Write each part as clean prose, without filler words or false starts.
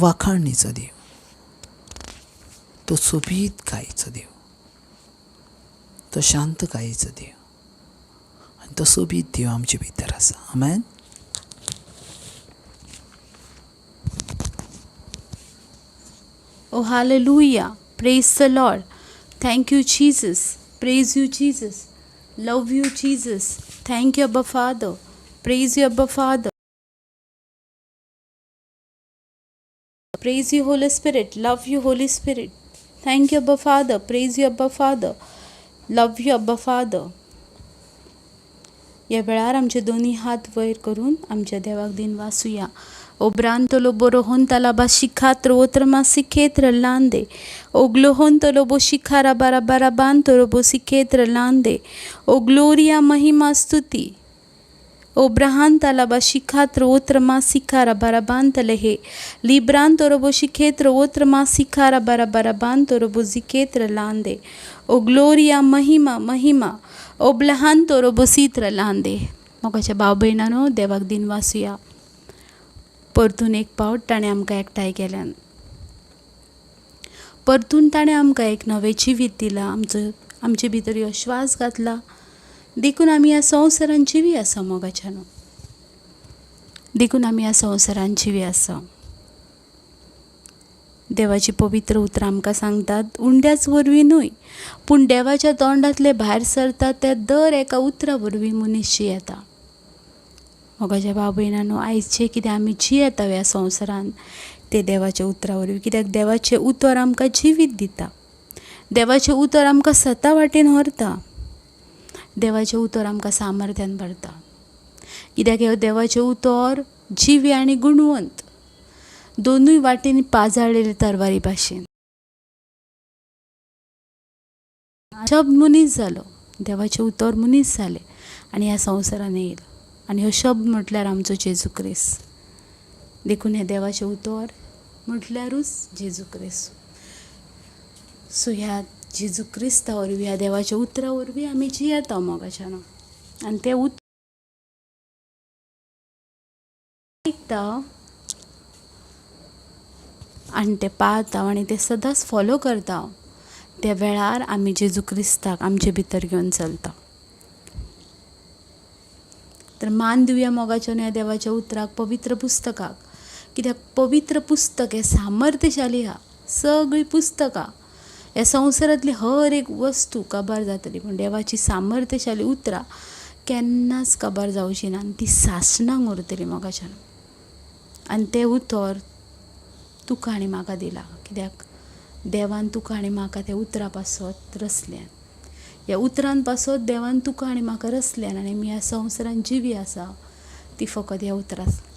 वाखाणणीचो देव, तो सोबीतकायेचो देव, तो शांतकायेचो देव आनी तो सोबीत देव आमचे भितर आसा. आमेन. Oh, hallelujah. Praise the Lord. Thank you, Jesus. Praise you, Jesus. Love you, Jesus. Thank you, Abba Father. Praise you, Abba Father. Praise you, Holy Spirit. Love you, Holy Spirit. Thank you, Abba Father. Praise you, Abba Father. Love you, Abba Father. ह्या वेळार आमचे दोनी हात वयर करून आमच्या देवाक दिन वासुया. Obrantolo borohontala bashikatro otramasiketra lande. Oglohontolo boshikara barabarabantolo bosiketra lande. O gloria mahima stuti. Obrahantala bashikatro otramasikara barabantalehe. Librantoro boshiketra otramasikara barabarabantoro boziketra lande. O gloria mahima mahima. Oblahantoro bositra lande. मोगाच्या भाव भयणानो देवाक दिन वासुया. परतून एक पावट ताणें आमकां एकठांय केल्यान, परतून ताणें आमकां एक नवें जिवीत दिलां, आमचो आमचे भितर ह्यो श्वास घातला, देखून आमी ह्या संवसारान जिवी आसा मोगाच्यान, देखून आमी ह्या संवसारान जिवी आसा. देवाची पवित्र उतरां आमकां सांगतात उंड्याच वरवीं न्हय पूण देवाच्या तोंडांतले भायर सरता त्या दर एका उतरा वरवीं मनीस जियेता. मोगाच्या भाव भयणांनो, आयज जें कितें आमी जियेता ह्या संवसारान तें देवाच्या उतरा वरवीं, कित्याक देवाचें उतर आमकां जिवीत दिता, देवाचें उतर आमकां सता वाटेन व्हरता, देवाचें उतर आमकां सामर्थ्यान भरता, कित्याक हें देवाचें उतर जिवें आनी गुणवंत, दोनूय वाटेन पाजाळलेले तरवारी भाशेन. शब्द मनीस जालो, देवाचें उतर मनीस जालें आनी ह्या संवसारान येयलो, आनी हो शब्द म्हटल्यार आमचो जेजू क्रिस्त. देखून हें देवाचें उतर म्हटल्यारूच जेजू क्रिस्त. सो ह्या जेजू क्रिस्ता वरवीं, ह्या देवाच्या उतरा वरवीं आमी जियेता मोगाच्यान, आनी तें उतर आयकता आनी तें पाळता आनी तें सदांच फॉलो करता. त्या वेळार आमी जेजू क्रिस्ताक आमचे भितर घेवन चलता. तर मान दिवया मोगाच्या ह्या देवाच्या उतराक, पवित्र पुस्तकाक, कित्याक पवित्र पुस्तक हें सामर्थ्यशाली आहा. सगळीं पुस्तकां ह्या संवसारांतली हर एक वस्तू काबार जातली, पूण देवाची सामर्थ्यशाली उतरां केन्नाच काबार जावची ना आनी ती सासणांक उरतली मोगाच्यान. आनी तें उतर तुका आनी म्हाका दिलां, कित्याक देवान तुका आनी म्हाका त्या उतरा पासत रचल्यान, ह्या उतरान पासत देवान तुका आनी म्हाका रचल्यान, आनी आमी ह्या संवसारान जिवी आसा ती फकत ह्या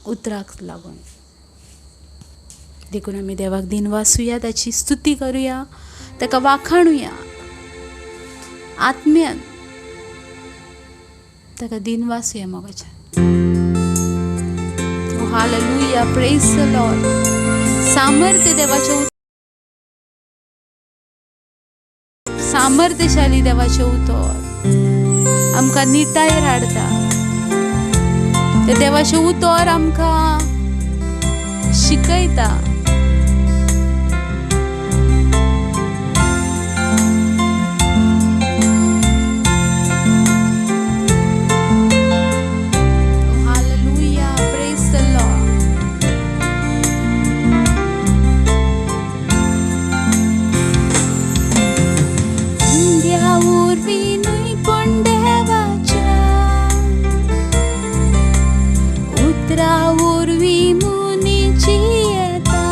उतराक लागून. देखून आमी देवाक दिन वासुया, ताची स्तुती करुया, ताका वाखाणुया आत्म्यान, ताका दिन वासुया मोगाच्या. Hallelujah, praise the Lord. सामर्थ्य देवाचें, सामर्थ्यशाली देवाचें उतर आमकां निटायेर हाडटा, ते देवाचें उतर आमकां शिकयता. Hallelujah, praise the Lord. वरवीं न्हय पूण देवाच्या उतरा वरवीं मनीस जियेता.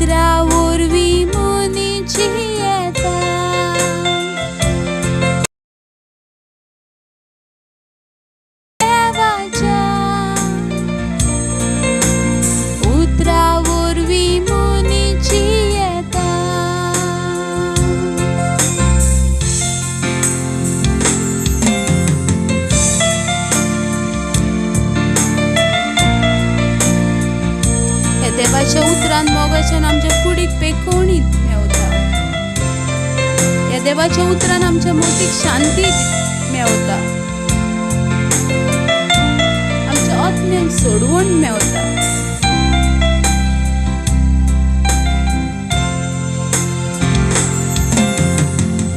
उतरा वरवीं मनीस जियेता. देवाच्या उतरा वरवीं मनीस जियेता. ह्या देवाच्या उतरान मोगाच्यान आमच्या कुडीक पेकोवणी मेवता. ह्या देवाच्या उतरान आमच्या मोतीक शांती मेवता. आमच्या आत्म्याक सोडवण मेवता.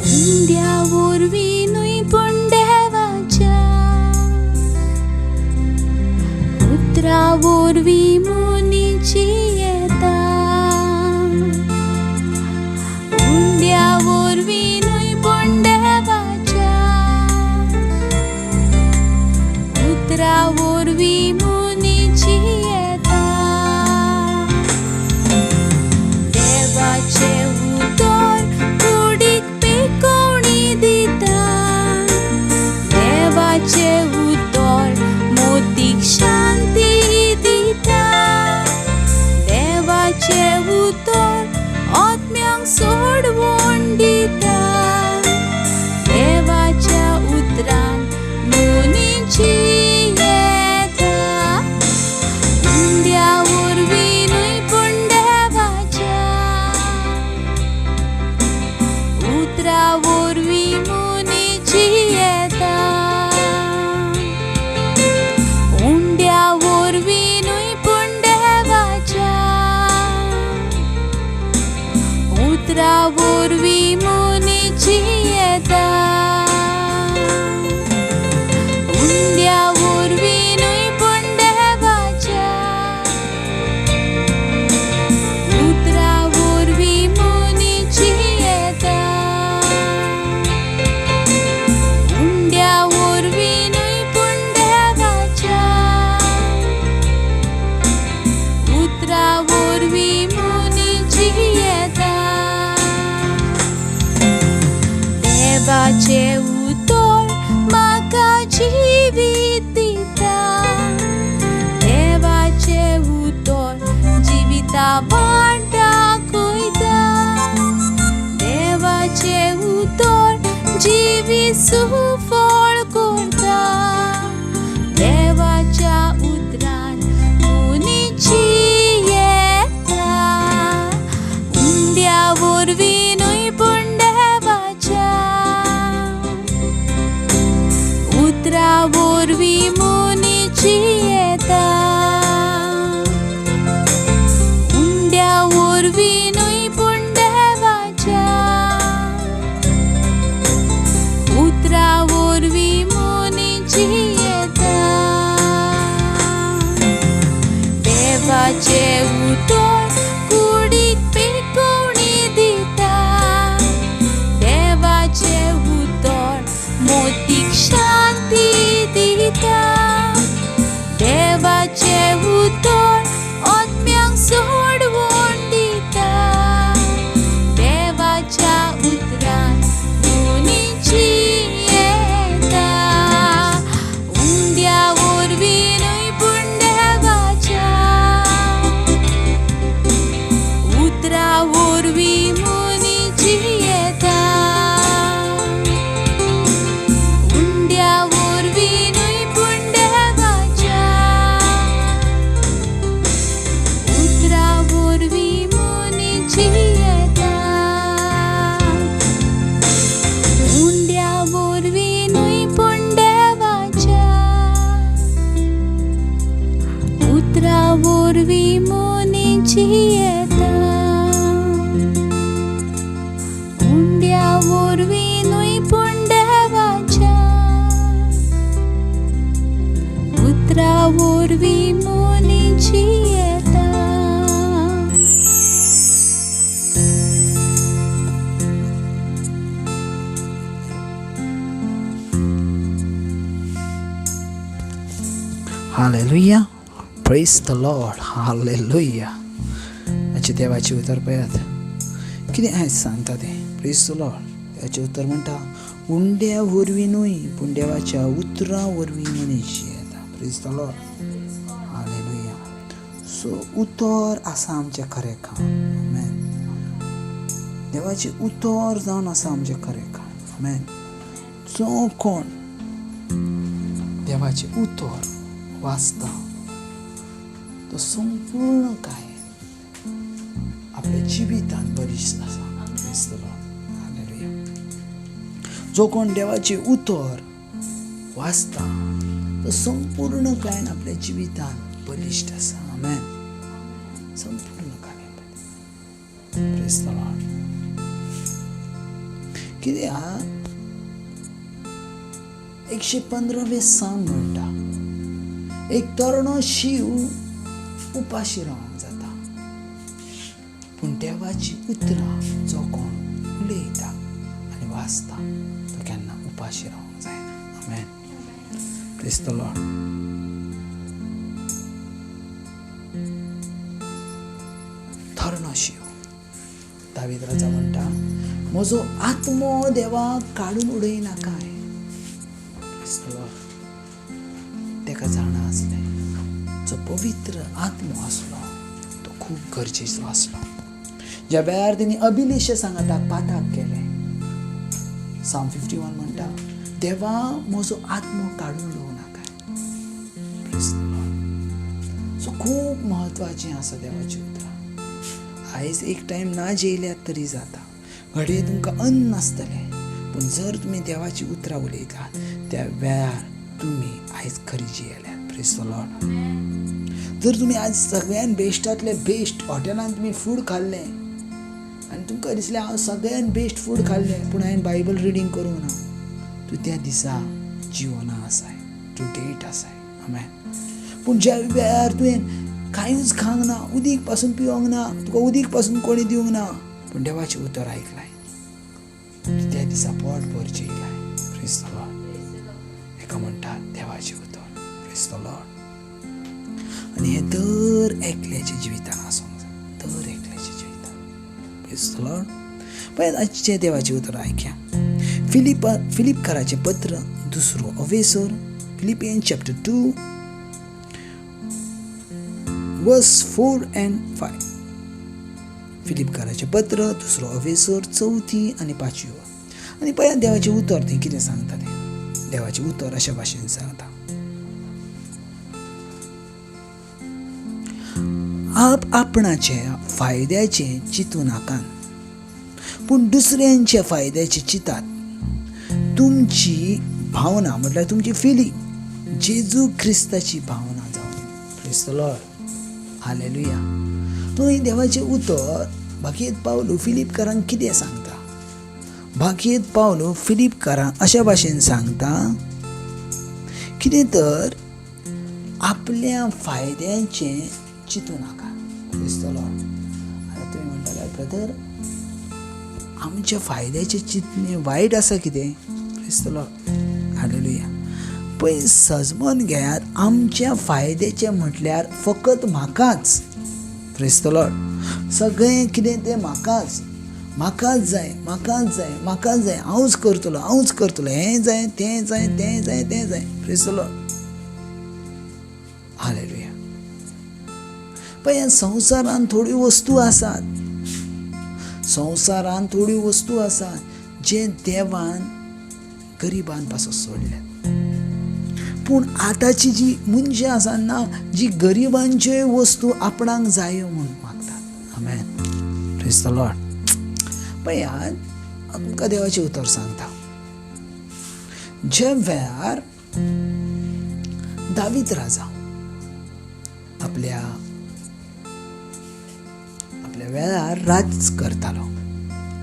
उंड्या वरवीं न्हय पूण देवाच्या उतरा वरवीं मनीस जियेता. उंड्या वरवीं न्हय पूण देवाच्या उतरा वरवीं मनीस जियेता. देवाचें उतर कुडीक पेकोवणी दिता. देवाचें उतर मोतीक शांती दिता. देवाचें उतर आत्म्यांक सोडवण दिता. देवाच्या उतरान मनीस जियेता. उंड्या वरवीं न्हय पूण देवाच्या उतरा वरवीं मनीस जियेता. उंड्या वरवीं न्हय पूण देवाच्या उतरा वरवीं मनीस जियेता. उंड्या वरवीं न्हय पूण देवाच्या उतरा वरवीं मनीस जियेता. उंड्या वरवीं न्हय पूण देवाच्या उतरा वरवीं मनीस जियेता. देवाचें उतर म्हाका जिवीत दिता. देवाचें उतर जिविता वाट दाखयता. देवाचें उतर जिवीत सुफळ करता. देवाच्या उतरान मनीस जियेता. उंड्या वरवीं न्हय पूण देवाच्या उतरा वरवीं मनीस जियेता. उंड्या वरवीं न्हय पूण देवाच्या उतरा वरवीं मनीस जियेता. देवाचें उतर कुडीक पेकोवणी दिता. देवाचें उतर मोतीक शांती दिता. देवाचें उतर आत्म्यांक सोडवण दिता. देवाच्या उतरान मनीस जियेता. उंड्या वरवीं न्हय पूण देवाच्या उतरा वरवीं मनीस जियेता. उंड्या वरवीं न्हय पूण देवाच्या उतरा वरवीं मनीस जियेता. उंड्या वरवीं न्हय पूण देवाच्या उतरा वरवीं मनीस जियेता. उंड्या वरवीं न्हय पूण देवाच्या उतरा वरवीं मनीस जियेता. Hallelujah. Praise the Lord. Hallelujah. आयचें देवाचें उतर पळयात कितें आयज सांगता तें. प्रेज the Lord. देवाचें उतर म्हणटा, उंड्या वरवीं न्हय पूण देवाच्या उतरां वरवीं मनीस जियेता. Praise the Lord. Hallelujah. So उतर आसा आमचें खरें खाण. आमेन. देवाचें उतर जावन आसा आमचें खरें खाण. आमेन. जो कोण देवाचें उतर वाचता तो संपूर्ण काय आपल्या जिवितांत बळिश्ट आसा. Praise the Lord. Hallelujah. जो कोण देवाचें उतर वाचता तो संपूर्ण कायन आपल्या जिवितांत बळिश्ट आसा. आमेन. संपूर्ण कायन. Praise the Lord. कितें आहा, 115वें साम म्हणटा, एक तरणो शींव उपाशी रावंक जाता, पूण देवाची उतरां जो कोण उलयता आनी वाचता तो केन्ना उपाशी रावंक जायना. आमेन. Praise the Lord. तरणो शींव. दावीद राजा म्हणटा, म्हजो आत्मो देवाक काडून उडयनाकाय. Praise the Lord. ताका जाणा आसलें, जो पवित्र आत्मो आसलो तो खूब गरजेचो आसलो. ज्या वेळार तेणी अभिलेश सांगाताक पाताक केलें, साम 51 म्हणटा, देवा म्हजो आत्मो काडून उडोवं नाकाय. Praise the Lord. सो खूब म्हत्वाचें आसा देवाचीं उतरां. आयज एक टायम ना जेयल्यार तरी जाता, घडये तुमकां अन्न नासतलें, पूण जर तुमी देवाचीं उतरां उलयतात त्या वेळार तुमी आयज खरी जियेल्यात. Praise the Lord. जर तुमी आज सगळ्यान बेस्टांतले बेस्ट हॉटेलान तुमी फूड खाल्लें आनी तुमकां दिसलें हांव सगळ्यान बेस्ट फूड खाल्लें, पूण हांवें बायबल रिडींग करूंक ना, तूं त्या दिसा जिवना आसाय, तूं डेट आसाय. आमेन. पूण ज्या वेळार तुवें कांयच खावंक ना, उदीक पासून पिवंक ना, तुका उदीक पासून कोणी दिवंक ना, पूण देवाचें उतर आयकलाय, तूं त्या दिसा पोट भर जेयलाय. Praise the Lord. हेका म्हणटात देवाचें उतर. Praise the Lord. आनी हें दर एकल्याच्या जिवितान आसूंक जाय, दर एकल्याच्या जिवितान. Praise the Lord. पळयात आजचें देवाचें उतर आयकया. फिलिपकाराचें पत्र 2 अवेसर, Philippians chapter 2 verse 4 and 5. फिलिपकाराचें पत्र 2 अवेसर 4 आनी 5. आनी पळयात देवाचें उतर तें कितें सांगता तें. देवाचें उतर अशा भाशेन सांगता, आप आपणाचे फायद्याचें चिंतू नाकात, पूण दुसऱ्यांच्या फायद्याचें चिंतात. तुमची भावना म्हटल्यार तुमची फिलींग जेजू क्रिस्ताची भावना जावन. Praise the Lord. Hallelujah. थंय देवाचें उतर भागयत पावलू फिलिपकारांक कितें सांगता? भागयत पावलू फिलिपकारांक अशा भाशेन सांगता, कितें तर आपल्या फायद्याचें चिंतू नाका. Praise the Lord. आतां तुमी म्हणटाले, ब्रदर आमच्या फायद्याचें चिंतणें वायट आसा कितें? Praise the Lord. Hallelujah. पळय सजमन घेयात, आमच्या फायद्याचें म्हटल्यार फकत म्हाकाच. Praise the Lord. सगळें कितें तें म्हाकाच, म्हाकाच जाय, म्हाकाच जाय, म्हाकाच जाय, हांवच करतलो, हांवच करतलो, हें जाय, तें जाय, तें जाय, तें जाय. Praise the Lord. Hallelujah. पळय संवसारांत थोड्यो वस्तू आसात, संवसारांत थोड्यो वस्तू आसात जे देवान गरिबान पासून सोडल्यात, पूण आतांची जी मनशां आसा ना, जी गरिबांच्यो वस्तू आपणाक जायो म्हूण मागतात. आमेन. Praise the Lord. पळयात हांव तुमकां देवाचें उतर सांगता, ज्या वेळार दावीद राजा आपल्या आपल्या वेळार राज करतालो,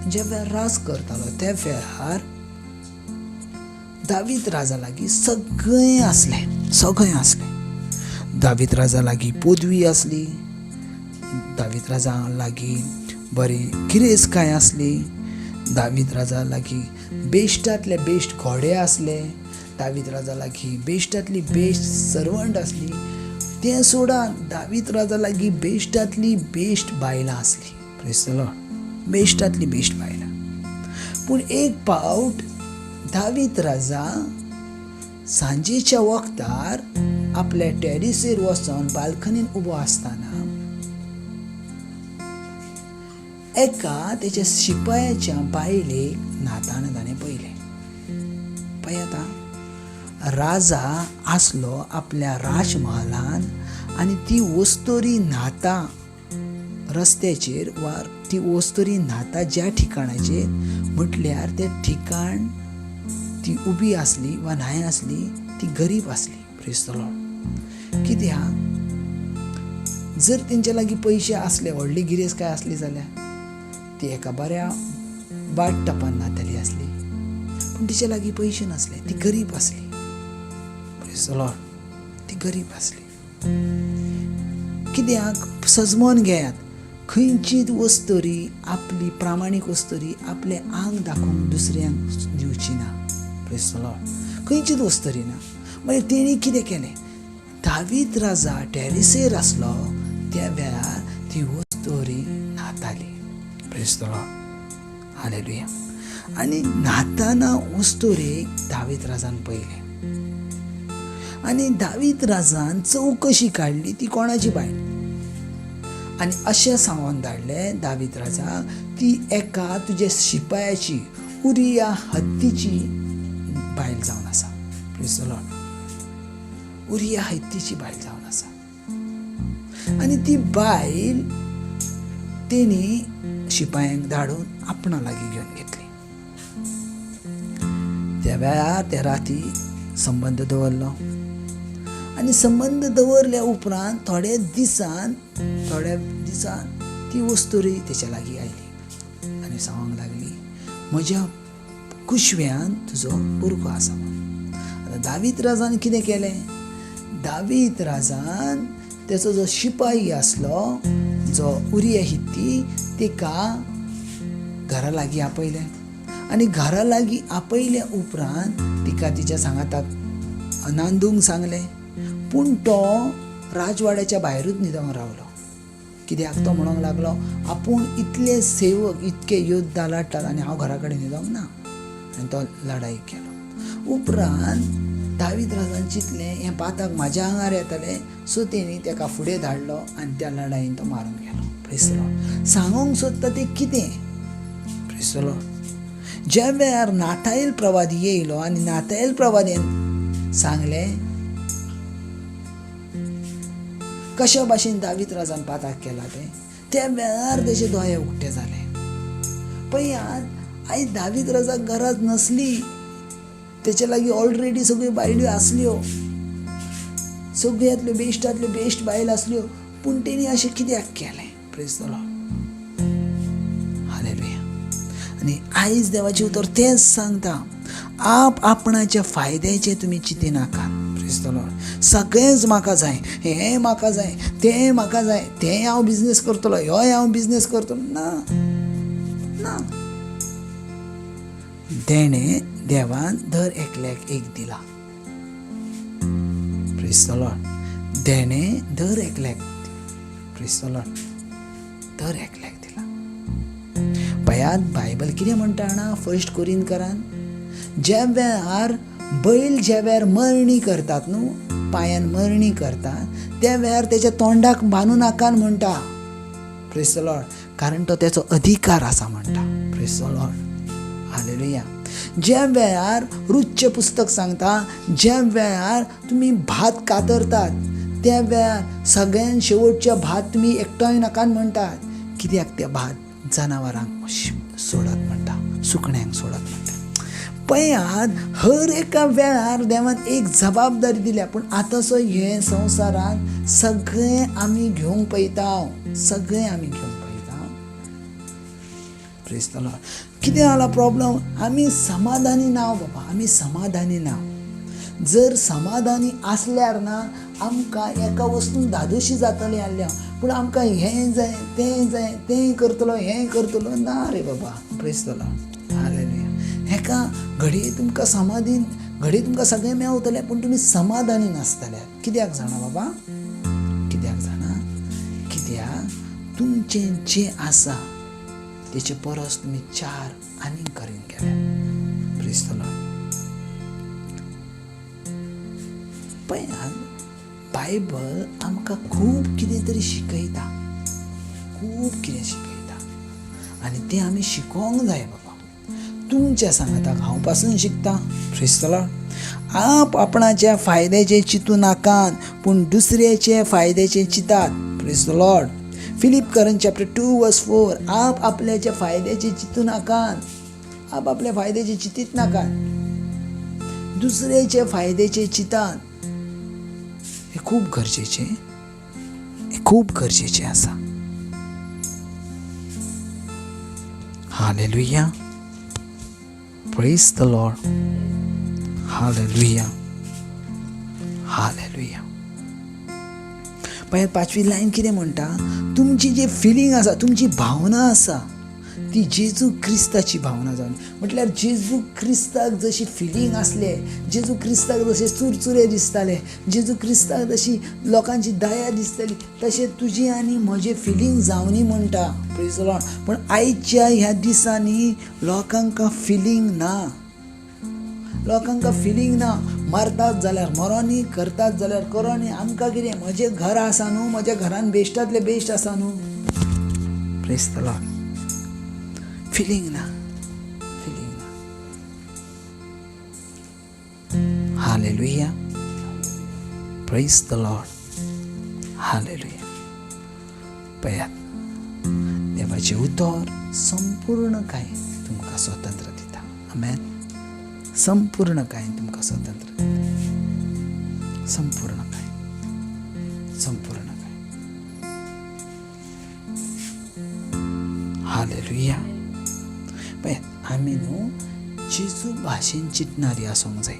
ज्या वेळार राज करतालो त्या वेळार दावीद राजा लागीं सगळें आसलें, सगळें आसलें. दावीद राजा लागीं पदवी आसली, दावीद राजा लागीं बरी गिरेस्तकाय आसली, दावीद राजा लागीं बेश्टांतले बेश्ट घोडे आसले, दावीद राजा लागीं बेश्टांतली बेश्ट सर्वंट आसली, तें सोडा, दावीद राजा लागीं बेश्टांतली बेश्ट बायलां आसली. प्रेज the Lord. बेश्टांतली बेश्ट बायलां. पूण एक पावट दावीद राजा सांजेच्या वखदार आपल्या टॅरिसीर वचोन बाल्कनीन उबो आसतना एका तेच्या शिपायाच्या बायलेक न्हाताना ताणें पळयलें. पळयात, राजा आसलो आपल्या राजमहालान आनी ती वस्तोरी न्हाता रस्त्याचेर वा ती वस्तोरी न्हाता ज्या ठिकाणाचेर, म्हटल्यार तें ठिकाण ती उबी आसली वा न्हाय आसली, ती गरीब आसली. Praise the Lord. कित्याक जर तेंच्या लागीं पयशे आसले, व्हडली गिरेस्तकाय आसली जाल्यार ती एका बऱ्या बाट टपान न्हातली आसली, पूण तिच्या लागीं पयशे नासले, ती गरीब आसली. Praise the Lord. ती गरीब आसली. कित्याक सजमोन घेयात, खंयचीच वस्तोरी आपली प्रामाणीक वस्तोरी आपलें आंग दाखोवंक दुसऱ्यांक दिवची ना. Praise the Lord. खंयचीच वस्तोरी ना. मागीर तेणी कितें केलें, दावीद राजा टॅरिसेर आसलो त्या वेळार ती वस्तोरी न्हाताली. Praise the Lord. Hallelujah. आनी न्हाताना वस्तोरेक दावीद राजान पळयलें आनी दावीद राजान चवकशी काडली ती कोणाची बायल, आनी अशें सांगून धाडलें दावीद राजा, ती एका तुज्या शिपायाची उरिया हत्तीची बायल जावन आसा. Praise the Lord. उरिया हत्तीची बायल जावन आसा. आनी ती बायल तेणी शिपायांक धाडून आपणा लागीं घेवन घेतली. त्या वेळार त्या राती संबंद दवरलो आनी संबंद दवरल्या उपरांत थोड्या दिसान ती वस्तुरी तेच्या लागीं आयली आनी सांगूंक लागली, म्हज्या कुशव्यान तुजो पुरको आसा. आतां दावीद राजान कितें केलें, दावीद राजान तेचो जो शिपाई आसलो जो उरिया हित्ती तिका घरा लागीं आपयलें आनी घरा लागीं आपयल्या उपरांत तिका तिच्या सांगाताक नांदूंक सांगलें. पूण तो राजवाड्याच्या भायरूच न्हिदोंक रावलो. कित्याक तो म्हणूंक लागलो, आपूण इतले सेवक इतके योद्धा लडटात आनी हांव घरा कडेन न्हिदोंक ना. आनी तो लडाईक गेलो. उपरांत दावीद राजान चिंतलें हें पातक म्हाज्या आंगार येतलें, सो तेणी तेका फुडें धाडलो आनी त्या लडाईन तो मारून गेलो. Praise the Lord. सांगूंक सोदता तें कितें? Praise the Lord. ज्या वेळार नाथाएल प्रवादी येयलो आनी नाथाएल प्रवादीन सांगलें कशा भाशेन दावीद राजान पाताक केला तें, त्या वेळार तेजे दोळे उक्ते जाले. पळयात, आयज दावीद राजाक गरज नासली, तेच्या लागीं ऑलरेडी सगळ्यो बायल्यो आसल्यो, सगळ्यांतल्यो बेश्टांतल्यो बेश्ट बायल आसल्यो, पूण तेणी अशें कित्याक केलें? Praise the Lord. Hallelujah. आनी आयज देवाचें उतर तेंच सांगता, आप आपणाच्या फायद्याचें तुमी चिंतिनाकात. Praise the Lord. सगळेंच म्हाका जाय, हें म्हाका जाय, तें म्हाका जाय, तें हांव बिजनेस करतलो, ह्योय हांव बिजनेस करतलो, ना ना. तेणें देवान दर एकल्याक एक दिला. Praise the Lord. तेणें दर एकल्याक, प्रेज the Lord, दर एकल्याक दिला. पळयात बायबल कितें म्हणटा जाणा, फर्स्ट कोरिंथकरान, ज्या वेळार बैल ज्या वेळार मरणी करतात न्हू, पांयान मरणी करतात, त्या वेळार तेच्या तोंडाक बांदू नाकात म्हणटा. Praise the Lord. कारण तो तेचो अधिकार आसा म्हणटा. Praise the Lord. Hallelujah. ज्या वेळार रुच्चें पुस्तक सांगता, ज्या वेळार तुमी भात कातरतात त्या वेळार सगळ्यान शेवटच्या भात तुमी एकठांय नाकात म्हणटात. कित्याक त्या भात जनावरांक सोडात म्हणटा, सुकण्यांक सोडात म्हणटा. पळयात, हर एका वेळार देवान एक जबाबदारी दिल्या, पूण आतांचो हे संवसारांत सगळें आमी घेवंक पळयता, सगळें आमी घेवंक पळयता. Praise the Lord. कितें जाला प्रॉब्लम, आमी समाधानी ना बाबा, आमी समाधानी ना. जर समाधानी आसल्यार ना आमकां एका वस्तून धादोशी जातली आसल्या, पूण आमकां हें जाय तें जाय, तें करतलो हें करतलो, ना रे बाबा. Praise the Lord. Hallelujah. हेका घडये तुमकां समाधीन, घडये तुमकां सगळें मेवतलें, पूण तुमी समाधानी नासतले. कित्याक जाणा बाबा? तुमचें जें आसा तेचे परस तुमी 4 आनीक करून गेले. Praise the Lord. पळयात, बायबल आमकां खूब कितें तरी शिकयता, खूब कितें शिकयता आनी तें आमी शिकोंक जाय बाबा. तुमच्या सांगाताक हांव पासून शिकता. Praise the Lord. आप आपणाच्या फायद्याचें चिंतू नाकात, पूण दुसऱ्याचे फायद्याचें चिंतात. Praise the Lord. फिलिपकरन चॅप्टर 2 verse 4. आप आपल्याच्या फायद्याचें चिंतू नाकात, आप आपल्या फायद्याचें चिंतीत नाकात, दुसऱ्याच्या फायद्याचें चिंतात. हें खूब गरजेचें, हें खूब गरजेचें आसा. Hallelujah. Praise the Lord. Hallelujah. Hallelujah. पळयात 5वी लायन कितें म्हणटा, तुमची जी फिलींग आसा, तुमची भावना आसा ती जेजू क्रिस्ताची भावना जावन, म्हटल्यार जेजू क्रिस्ताक जशी फिलींग आसले, जेजू क्रिस्ताक जशे चुरचुरे दिसताले, जेजू क्रिस्ताक जशी लोकांची दया दिसताली, तशें तुजी आनी म्हजें फिलींग जावनी म्हणटा. Praise the Lord. पूण आयच्या ह्या दिसांनी लोकांक फिलींग ना, लोकांक फिलींग ना. मारतात जाल्यार मरोनी, करतात जाल्यार करोनी, आमकां कितें, म्हजें घर आसा न्हू, म्हज्या घरान बेश्टांतलें बेश्ट आसा न्हू. Praise the Lord. Feeling ना, फिलींग ना. Hallelujah. Praise the Lord. Hallelujah. पळयात, देवाचें उतर संपूर्ण काय तुमकां स्वतंत्र दिता. आमेन. संपूर्ण काय तुमकां स्वतंत्र दिता, संपूर्ण काय, संपूर्ण काय. हालेलुया. पळयात, आमी न्हू जेजू भाशेन चिंतणारी आसूंक जाय,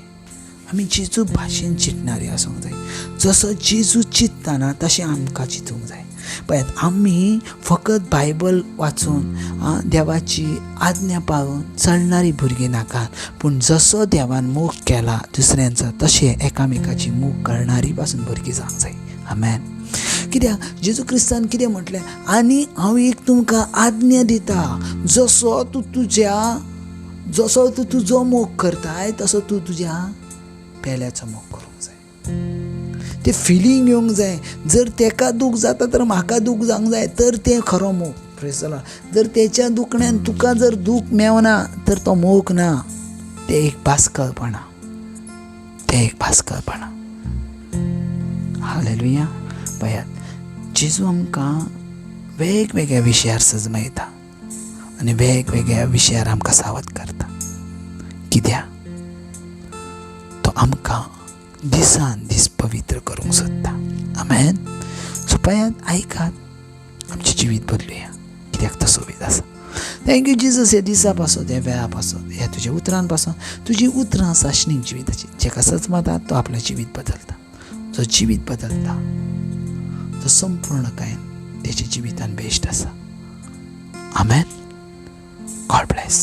आमी जेजू भाशेन चिंतणारी आसूंक जाय. जसो जेजू चिंतता ना तशें आमकां चिंतूंक जाय. पळयात, आमी फकत बायबल वाचून देवाची आज्ञा पाळून चलणारी भुरगीं नाका, पूण जसो देवान मोग केला दुसऱ्यांचो तशें एकामेकाची मोग करणारी पासून भुरगीं जावंक जाय. आमेन. कित्याक जेजू क्रिस्तान कितें म्हटलें, आनी हांव एक तुमकां आज्ञा दिता, जसो तूं तुज्या, जसो तूं तुजो मोग करताय तसो तूं तुज्या पेल्याचो मोग करूंक जाय. ते फिलींग येवंक जाय. जर तेका दूख जाता तर म्हाका दूख जावंक जाय, तर तें खरो मोग. Praise the Lord. जर तेच्या दुखण्यान तुका जर दूख मेवना तर तो मोग ना, तें एक भास्करपणा, तें एक भास्करपणा. हालेलुया. पळयात, जेजू आमकां वेगवेगळ्या विशयार सजमयता आनी वेगवेगळ्या विशयार आमकां सावध करता. कित्याक तो आमकां दिसान दीस पवित्र करूंक सोदता. आमेन. सो पळयात, आयकात, आमचें जिवीत बदलुया, कित्याक तो सोबीत आसा. Thank you Jesus, ह्या दिसा पासत, ह्या वेळा पासत, ह्या तुज्या उतरान पासत. तुजी उतरां साशणीक जिविताची, जेका सजमता तो आपलें जिवीत बदलता, जो जिवीत बदलता तो संपूर्ण काय तेच्या जिवितान बेश्ट आसा. आमेन. God bless.